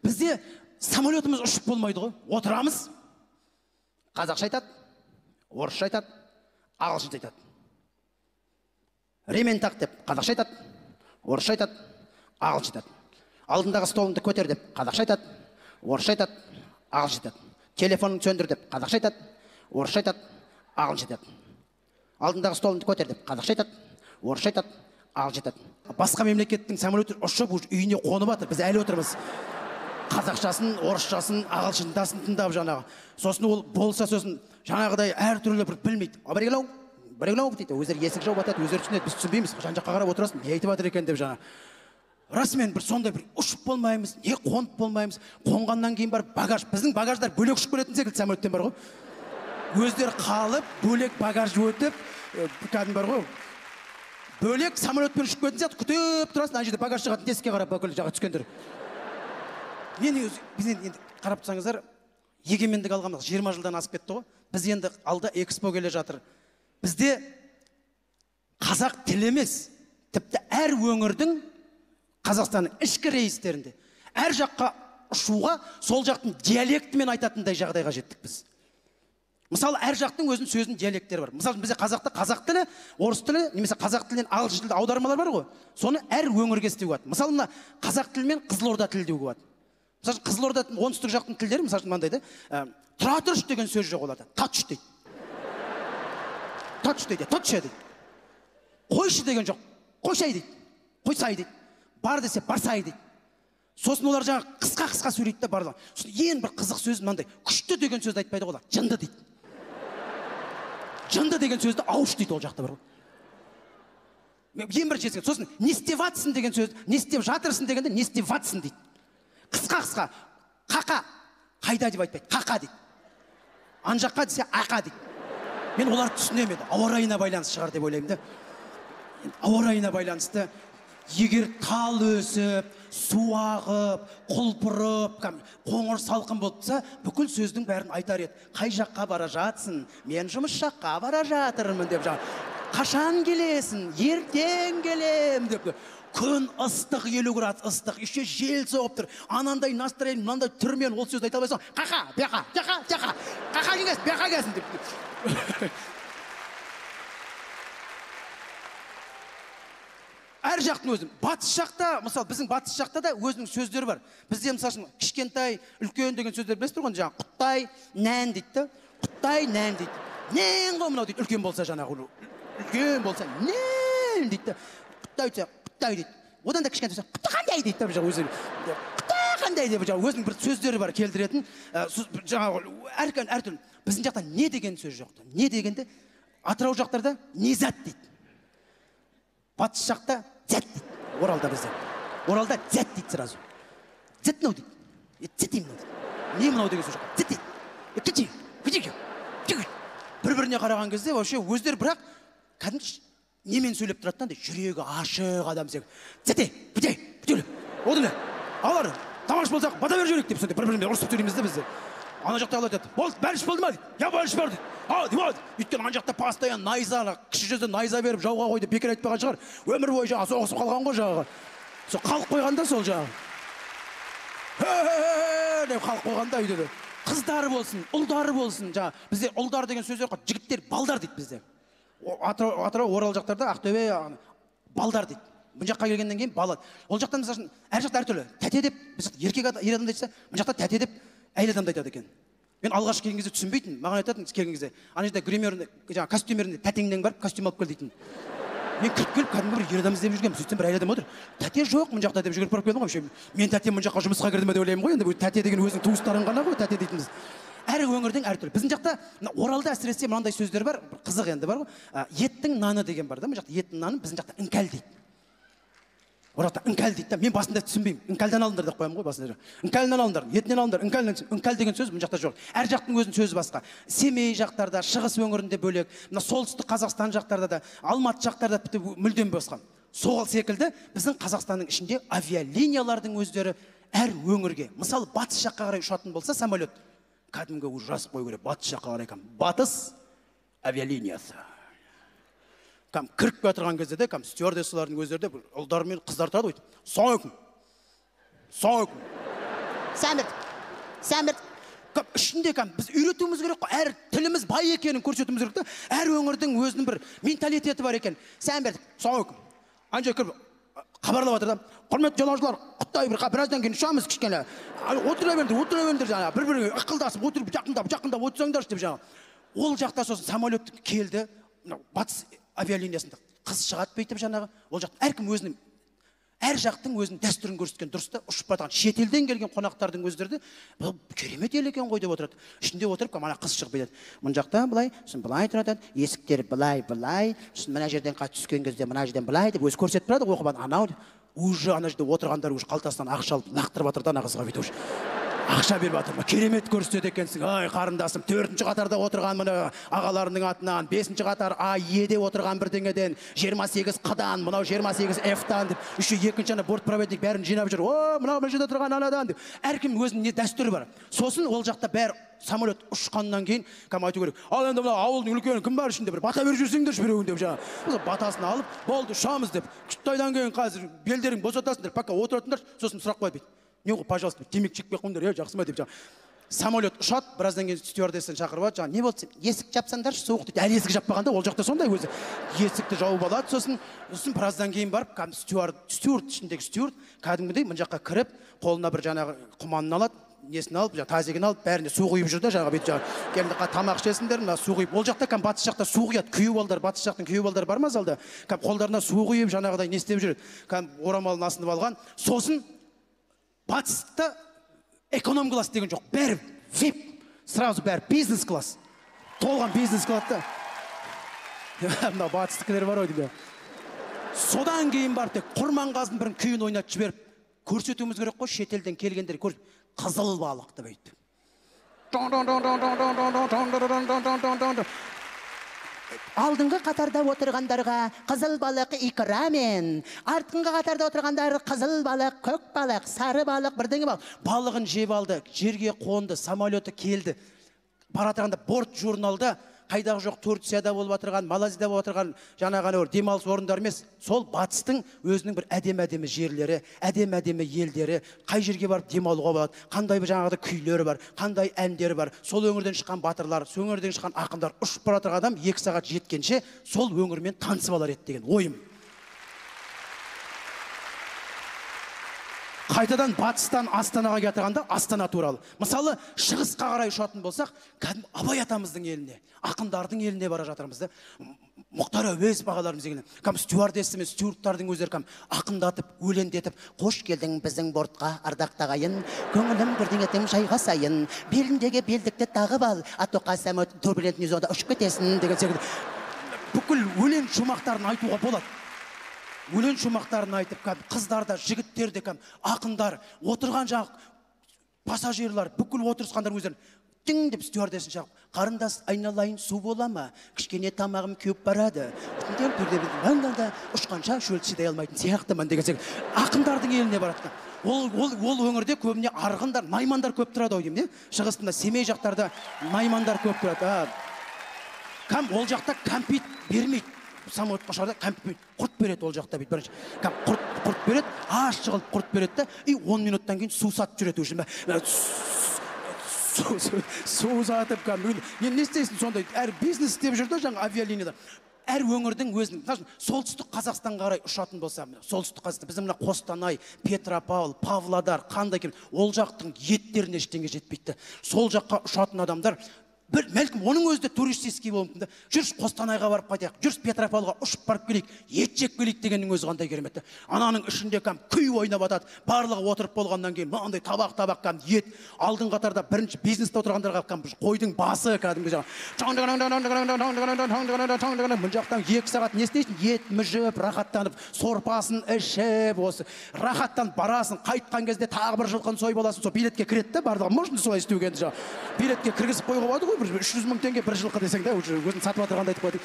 Бізде самолетіміз ұшып болмайды ғой. Отырамыз, қазақша айтады, орысша айтады, ағылшынша айтады. Ремень тақ деп қазақша айтады, орысша айтады, ағылшынша айтады. Алдындағы столыңды көтер деп қазақша айтады, орысша айтады, ағылшынша айтады. Телефоныңды сөндір деп қазақша айтады, орысша айтады, ағылшынша айтады. Алдындағы столыңды көтер деп қазақша айтады, орысша айтады, ағылшынша айтады. Басқа мемлекеттің самолеті ұшып үйіне қонып жатыр, біз әлі отырмыз. Қазақшасын, орысшасын, ағылшындасын тыңдап жаңағы. Сосын ол болса сосын жаңағыдай әртүрлі бір білмейді. Бірегілау, бірегілау дейді. Өздері есік жауып атады, өздері түсінеді, біз түсінбейміз. Жан жаққа қарап отырасың, не айтып жатыр екен деп жаңа. Расымен бір сондай бір ұшып болмаймыз, не қонып болмаймыз. Қонғаннан кейін барып багаж, біздің багаждар бөлек ұшып келетін секілді самолеттен бар ғой. Өздері қалып, бөлек багаж өтіп, кәдімгі бар ғой. Бөлек самолетпен ұшып келетін сияқты күтіп тұрасың, ана жерде багаж шығатын тесікке қарап бүкіл жаққа түскендер. Мен біз енді қарап тұрсаңыздар, егемендік алғанымыз 20 жылдан асып кетті ғой. Біз енді алда экспо келе жатыр. Бізде қазақ тілі емес, тіпті әр өңірдің Қазақстанның ішкі рейстерінде әр жаққа ұшуға сол жақтың диалектімен айтатындай жағдайға жеттік біз. Мысалы, әр жақтың өзінің сөзінің диалектері бар. Мысалы, бізде қазақта қазақ тілі, орыс тілі, немесе қазақ тілінен ағылшын тілді аудармалар бар ғой. Соны әр өңірге істеуге болады. Мысалы, мына қазақ тілі мен Қызылорда тілі деуге болады. Мысалы, Қызылорда оңтүстік жақтың тілдері, мысалы, мынандай да, тұра тұршы деген сөз жоқ оларда. Татш дейді. Татш дейді, татш дейді. Қойшы деген жоқ. Қойшай дейді. Қойсай дейді. Бар десе барсай дейді. Сосын олар жаңағы қысқа-қысқа сөйлейді де барлығы. Сосын ең бір қызық сөз мынандай. Күшті деген сөзді айтпайды ғой олар. Жынды дейді. Жынды деген сөзді ауыш дейді ол жақта бар ғой. Ең бірінші естіген. Сосын не істеватсың деген сөз, не істеп жатырсың дегенде не істеватсың дейді. Қысқа-қысқа. Қақа. Қайда деп айтпайды. Қақа дейді. Ан жаққа десе ақа дейді. Мен оларды түсінемін енді. Ауа райына байланысты шығар деп ойлаймын да. Ауа райына байланысты. Егер тал өсіп, су ағып, құлпырып, қоңыр салқын болып тұрса, бүкіл сөздің бәрін айтар еді. Қай жаққа бара жатсың? Мен жұмыс жаққа бара жатырмын деп жаңа. Қашан келесің? Ертең келем деп. Күн ыстық, 50 градус ыстық, еще жел соғып тұр. Анандай настроение, мынандай түрмен ол сөзді айта алмайсың. Қақа, бияқа, жақа, жақа. Қақа келесің, бияқа келесің деп. Әр жақтың өзі. Батыс жақта, мысалы, біздің батыс жақта да өзінің сөздері бар. Бізде, мысалы үшін, кішкентай, үлкен деген сөздер білесіздер ғой, жаңағы құттай, нән дейді да. Құттай, нән дейді. Нән ғой мынау дейді, үлкен болса жаңағы. Үлкен болса, нән дейді да. Құттай десе, құттай дейді. Одан да кішкентай болса, құтты қандай дейді да, жаңағы өзі. Құтты қандай деп жаңағы өзінің бір сөздері бар келтіретін. Жаңағы әртүрлі. Біздің жақта не деген сөз жоқ. Не дегенде Атырау жақтарда не зат дейді. Батыс жақта зәт дейді. Оралда бізде. Оралда зәт дейді сразу. Зәт мынау дейді. Зәт мынау дейді. Не мынау деген сөз жоқ. Зәт дейді. Бір-біріне қараған кезде вообще өздері бірақ кәдімгі немен сөйлеп тұрады да, андай жүрегі ашық адам секілді. Зәте, біте, бүтелі. Одан не? Алар, тамақ ішіп болсақ, бата беріп жіберейік деп сондай бір-бірімен ұрысып сөйлейміз де бізде. Ана жақта алла айтады, болды, бәрі ішіп болды ма дейді. Я бәрі ішіп бар дейді. А, дейді. Өйткені ана жақта постоянно найза, ана кіші жүзді найза беріп жауға қойды, бекер айтпаған шығар. Өмір бойы жаңағы соғысып қалған ғой жаңағы. Сол қалып қойған да сол жаңағы. Хе-хе-хе деп қалып қойған да үйде де. Қыздары болсын, ұлдары болсын, жаңағы. Бізде ұлдар деген сөздер жоқ, жігіттер балдар дейді бізде. Атырау, Орал жақтарда, Ақтөбе, балдар дейді. Бұл жаққа келгеннен кейін бала. Ол жақтан мысалы үшін әр жақта әртүрлі. Тәте деп, біз еркек ер адамды айтса, мына жақта тәте деп әйел адамды айтады екен. Мен алғаш келген кезде түсінбейтін, маған айтатын келген кезде, ана жерде гримерінде, жаңағы костюмерінде тәтеңнен барып костюм алып кел дейтін. Мен кіріп келіп кәдімгі бір ер адам іздеп жүргенмін, сөйтсем бір әйел адам отыр. Тәте жоқ мына жақта деп жүгіріп барып келдім ғой. Вообще, мен тәтем мына жаққа жұмысқа кірді ме деп ойлаймын ғой. Енді тәте деген өзінің туыстарың ғана ғой, тәте дейтініміз. Әр өңірдің әртүрлі. Біздің жақта мына Оралда әсіресе мынандай сөздер бар, бір қызық енді бар ғой. Еттің наны деген бар да, мына жақта еттің наны біздің жақта іңкәл дейді. Оралда іңкәл дейді да, мен басында түсінбеймін. Іңкәлден алыңдар деп қоямын ғой басында. Іңкәлінен алыңдар, етінен алыңдар, іңкәлінен. Іңкәл деген сөз мына жақта жоқ. Әр жақтың өзінің сөзі басқа. Семей жақтарда, Шығыс өңірінде бөлек, мына солтүстік Қазақстан жақтарда да, Алматы жақтарда тіпті мүлдем басқа. Сол секілді біздің Қазақстанның ішінде авиалиниялардың өздері әр өңірге. Мысалы, батыс жаққа қарай ұшатын болса самолет, кәдімгі уже жазып қою керек, батыс жаққа қарай кәдімгі батыс авиалиниясы. Кәдімгі кіріп келе отырған кезде де, кәдімгі стюардессалардың өздері де ұлдар мен қыздар тұрады ғой. Ассалаумағалейкум. Ассалаумағалейкум. Сәлем бердік, сәлем бердік. Ішінде біз үйретуіміз керек қой, әр тіліміз бай екенін көрсетуіміз керек та, әр өңірдің өзінің бір менталитеті бар екен. Сәлем бердік, ассалаумағалейкум. Ана жерге кіріп хабарлап жатыр да, құрметті жолаушылар, құттай бір біраздан кейін ұшамыз кішкене. Отыра беріңдер, отыра беріңдер жаңағы, бір-біріңе ықылдасып отырып, жақындап, жақындап отырсаңдаршы деп жаңағы. Ол жақта сосын самолет келді, мынау батыс авиалиниясында қыз шығады бүйтіп жаңағы, ол жақта әркім өзінің, әр жақтың өзінің дәстүрін көрсеткен дұрыс та, ұшып бара жатқан шетелден келген қонақтардың өздері де бұл керемет ел екен ғой деп отырады. Ішінде отырып ана қыз шығып бүйтеді. Мына жақта былай, сосын былай тұрады, есіктер былай, былай, сосын мына жерден түскен кезде мына жерден былай деп өзі көрсетіп тұрады, оқып анау уже ана жерде отырғандар уже қалтасынан ақша алып лақтырып жатыр да ана қызға бүйтіп уже. Ақша беріп жатыр. Керемет көрсетеді екенсің. Ай, қарындасым, 4-ші қатарда отырған мына ағаларының атынан, 5-ші қатар А, Е-де отырған бірдеңеден, 28 Қ-дан, мынау 28 Ф-тан деп, еще екінші ана бортпроводник бәрін жинап жүр. О, мынау мына жерде отырған анадан деп. Әркім өзінің не дәстүрі бар. Сосын ол жақта бәрі самолет ұшқаннан кейін кәдімгі айту керек. Ал енді мына ауылдың үлкені кім бар ішінде бір бата беріп жүрсеңдерші біреуін деп жаңағы. Батасын алып, болды, ұшамыз деп. Қытайдан кейін қазір белдерің босатасыңдар, пока отыратындар, сосын сұрақ қояды дейді. Не ғой, пожалуйста, темекі шекпей қойыңдар, е, жақсы ма деп жаңағы. Самолет ұшады, біраздан кейін стюардессаны шақырып алады, жаңағы не болды десем, есік жапсаңдаршы, суық дейді. Әлі есік жаппағанда ол жақта сондай өзі. Есікті жауып алады, сосын біраздан кейін барып, кәдімгі стюард, ішіндегі стюард, кәдімгідей мына жаққа кіріп, қолына бір жаңағы құманын алады, несін алып, жаңағы тазигін алып, бәріне су құйып жүр да, жаңағы бүйтіп жаңағы, келіңдер, тамақ ішесіңдер, мына су құйып. Ол жақта кәдімгі батыс жақта су құяды, күйеу балдар, батыс жақтың күйеу балдары бар ма залда? Кәдімгі қолдарына су құйып, жаңағыдай не істеп жүреді. Кәдімгі орамалын асынып алған. Сосын батыста эконом класс деген жоқ, бәрі вип, сразу бәрі бизнес класс. Толған бизнес класста. Мынау батыстікілер бар ғой деймін. Содан кейін барып тек Құрманғазының бірін күйін ойнатып жіберіп, көрсетуіміз керек қой, шетелден келгендер көрсет, қызыл балық деп айтты. Алдыңғы қатарда отырғандарға қызыл балық икрамен, артыңғы қатарда отырғандар қызыл балық, көк балық, сары балық, бірдеңе балық. Балығын жеп алды, жерге қонды, самолеті келді. Бара тұрғанда борт журналда қайдағы жоқ Турцияда болып отырған, Малайзияда болып отырған жаңағы анау демалыс орындары емес, сол батыстың өзінің бір әдемі-әдемі жерлері, әдемі-әдемі елдері, қай жерге барып демалуға болады, қандай бір жаңағыдай күйлері бар, қандай әндері бар, сол өңірден шыққан батырлар, сол өңірден шыққан ақындар ұшып бара жатқан адам 2 сағат жеткенше сол өңірмен танысып алар еді деген ойым. Қайтадан батыстан Астанаға келе Астана туралы. Мысалы, шығысқа қарай ұшатын болсақ, кәдімгі Абай атамыздың еліне, ақындардың еліне бара жатырмыз да. Мұхтар Әуезов ағаларымыз еліне. Кәдімгі стюардесса мен стюардтардың өздері кәдімгі ақындатып, өлеңдетіп, қош келдің біздің бортқа, ардақты ағайын, көңілім бірдеңе жайғасайын, беліндегі белдікті тағып ал, а то қалсам турбулентный зонада ұшып кетесің деген секілді. Бүкіл өлең шумақтарын айтуға болады. Өлең шумақтарын айтып, кәдімгі қыздар да, жігіттер де, кәдімгі ақындар, отырған жаңағы пассажирлар, бүкіл отырысқандар өздерін тың деп стюардесін шақырып, қарындас айналайын су бола ма? Кішкене тамағым кеуіп барады. Ұшқанша шөлді шыдай алмайтын сияқтымын деген секілді. Ақындардың еліне барады. Ол өңірде көбіне арғындар, наймандар көп тұрады ау деймін, не? Шығысында Семей жақтарда наймандар көп тұрады. Ол жақта кәмпит бермейді. Самолетқа ұшарда кәмпит құрт береді ол жақта бүйтіп бірінші. Құрт береді, ащы қылып құрт береді да, и 10 минуттан кейін су сатып жүреді уже. Су сатып кәдімгі. Енді не істейсің сондай, әр бизнес істеп жүр да жаңа авиалинияда. Әр өңірдің өзінің, мысалы, солтүстік Қазақстанға қарай ұшатын болса, солтүстік Қазақстан, біздің мына Қостанай, Петропавл, Павлодар, қандай екен, ол жақтың еттеріне ештеңе жетпейді. Сол жаққа ұшатын адамдар бір, бәлкім оның өзі де туристический болуы мүмкін да. Жүрші Қостанайға барып қайтайық, жүрші Петропавлға ұшып барып келейік, ет жеп келейік дегеннің өзі қандай керемет. Ананың ішінде кәдімгі күй ойнап атады, барлығы отырып болғаннан кейін мынандай табақ-табақ кәдімгі ет, алдыңғы қатарда бірінші бизнесте отырғандарға кәдімгі қойдың басы кәдімгі жаңағы. Мына жақтан 2 сағат не істейсің? Ет мүжіп, рахаттанып, сорпасын ішіп, осы рахаттанып барасың, қайтқан кезде тағы бір жылқыны сойып аласың, сол билетке кіреді да барлығы. Можно солай істеуге енді жаңағы. Билетке кіргізіп қоюға болады ғой, бір 300 мың теңге бір жылқы десең де, уже өзін сатып отырғандай айтып қояды.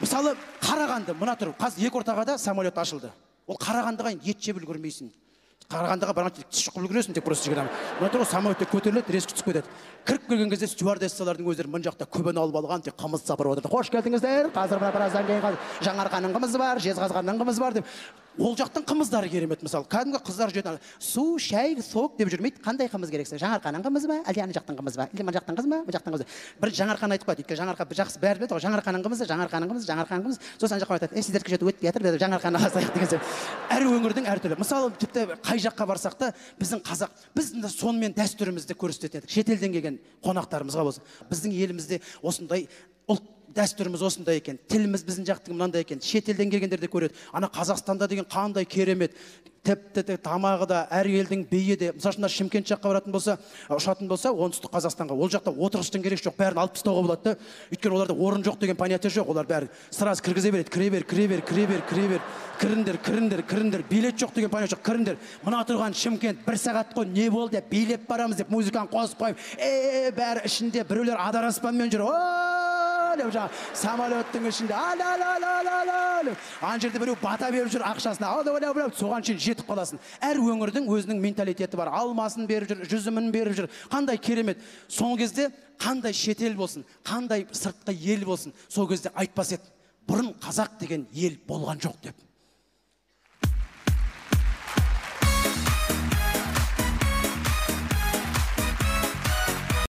Мысалы, Қарағанды, мына тұр, қазір екі ортаға да самолет ашылды. Ол Қарағандыға енді ет жеп үлгермейсің. Қарағандыға барғанша тіс шұқып үлгересің, тек просто жігіт. Мына тұр, самолетте көтеріледі, резко түсіп кетеді. Кіріп келген кезде стюардессалардың өздері мына жақта көбін алып алған, тек қымыз сапырып отырды. Қош келдіңіздер, қазір мына біраздан кейін қазір Жаңаарқаның қымызы бар, Жезқазғанның қымызы бар деп. Ол жақтың қымыздары керемет, мысалы. Кәдімгі қыздар жүретін, су, шай, сок деп жүрмейді. Қандай қымыз керек сізге? Жаңаарқаның қымызы ба, әлде ана жақтың қымызы ба? Әлде мына жақтың қымызы ба, мына жақтың қымызы? Бір Жаңаарқаны айтып қояды. Өйткені Жаңаарқа жақсы бәрі біледі ғой. Жаңаарқаның қымызы, Жаңаарқаның қымызы, Жаңаарқаның қымызы. Сосын ана жаққа айтады, сіздердікі что-то өтпей жатыр, біз Жаңаарқаны алсақ деген сияқты. Әр өңірдің әртүрлі. Мысалы, тіпті қай жаққа барсақ та, біздің қазақ, біз сонымен дәстүрімізді көрсететін едік. Шетелден келген қонақтарымызға болсын. Біздің елімізде осындай ұлт дәстүріміз осындай екен, тіліміз біздің жақтың мынандай екен, шетелден келгендер де көреді. Ана Қазақстанда деген қандай керемет, тіпті тамағы да, әр елдің биі де. Мысалы үшін, Шымкент жаққа баратын болса, ұшатын болса, оңтүстік Қазақстанға, ол жақта отырғыштың керегі жоқ, бәрін алып тастауға болады да. Өйткені оларда орын жоқ деген понятие жоқ, олар бәрі сразу кіргізе береді, кіре бер, кіре бер, кіре бер, кіре бер, кіріңдер, кіріңдер, кіріңдер, билет жоқ деген понятие жоқ, кіріңдер. Мына тұрған Шымкент бір сағат қой, не болды деп, билеп барамыз деп музыканы қосып қойып, бәрі ішінде біреулер адараспанмен жүр, о, деп жаңағы самолеттің ішінде, ала-ла-ла-ла-ла деп. Ана жерде біреу бата беріп жүр ақшасына, ала-ла-ла-ла, соған шейін жетіп қаласың. Әр өңірдің өзінің менталитеті бар, алмасын беріп жүр, жүзімін беріп жүр. Қандай керемет. Соңғы кезде қандай шетел болсын, қандай сыртқы ел болсын, сол кезде айтпас еді, бұрын қазақ деген ел болған жоқ деп.